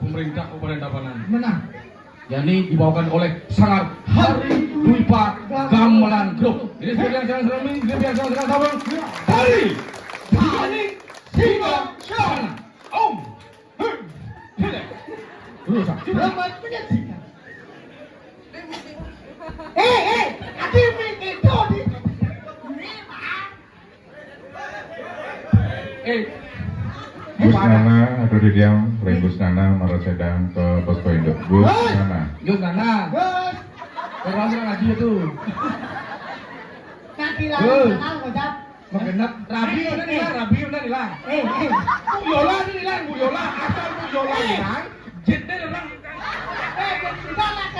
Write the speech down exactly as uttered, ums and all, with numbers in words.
Pemerintah Kabupaten Tabanan. Menang. Yakni dibawakan oleh Sanggar Hari Dwipa Gamelan Group. Jadi, sekian, sekian, sekian, sekian, sekian, sekian, sekian, dari Tani Singa Sana. Om. Hei. Sini. Dulu, Sa. Selamat menyaksikan. Eh, eh, ada main itu di. Eh, Gus Nana, atur di diam, lain Gus Nana, maraseda ka posko induk. Gus Nana. Gus Nana. Gus. Orang ngaji itu. Kaki Gus. Kenal, ngucap. Magenep. Rabi, eh, udah eh, hilang, Rabi, udah hilang. Eh, eh. Bu Yola ini hilang, Bu Yola. Asal Bu Yola hilang, jitnya hilang. Eh, kita lah.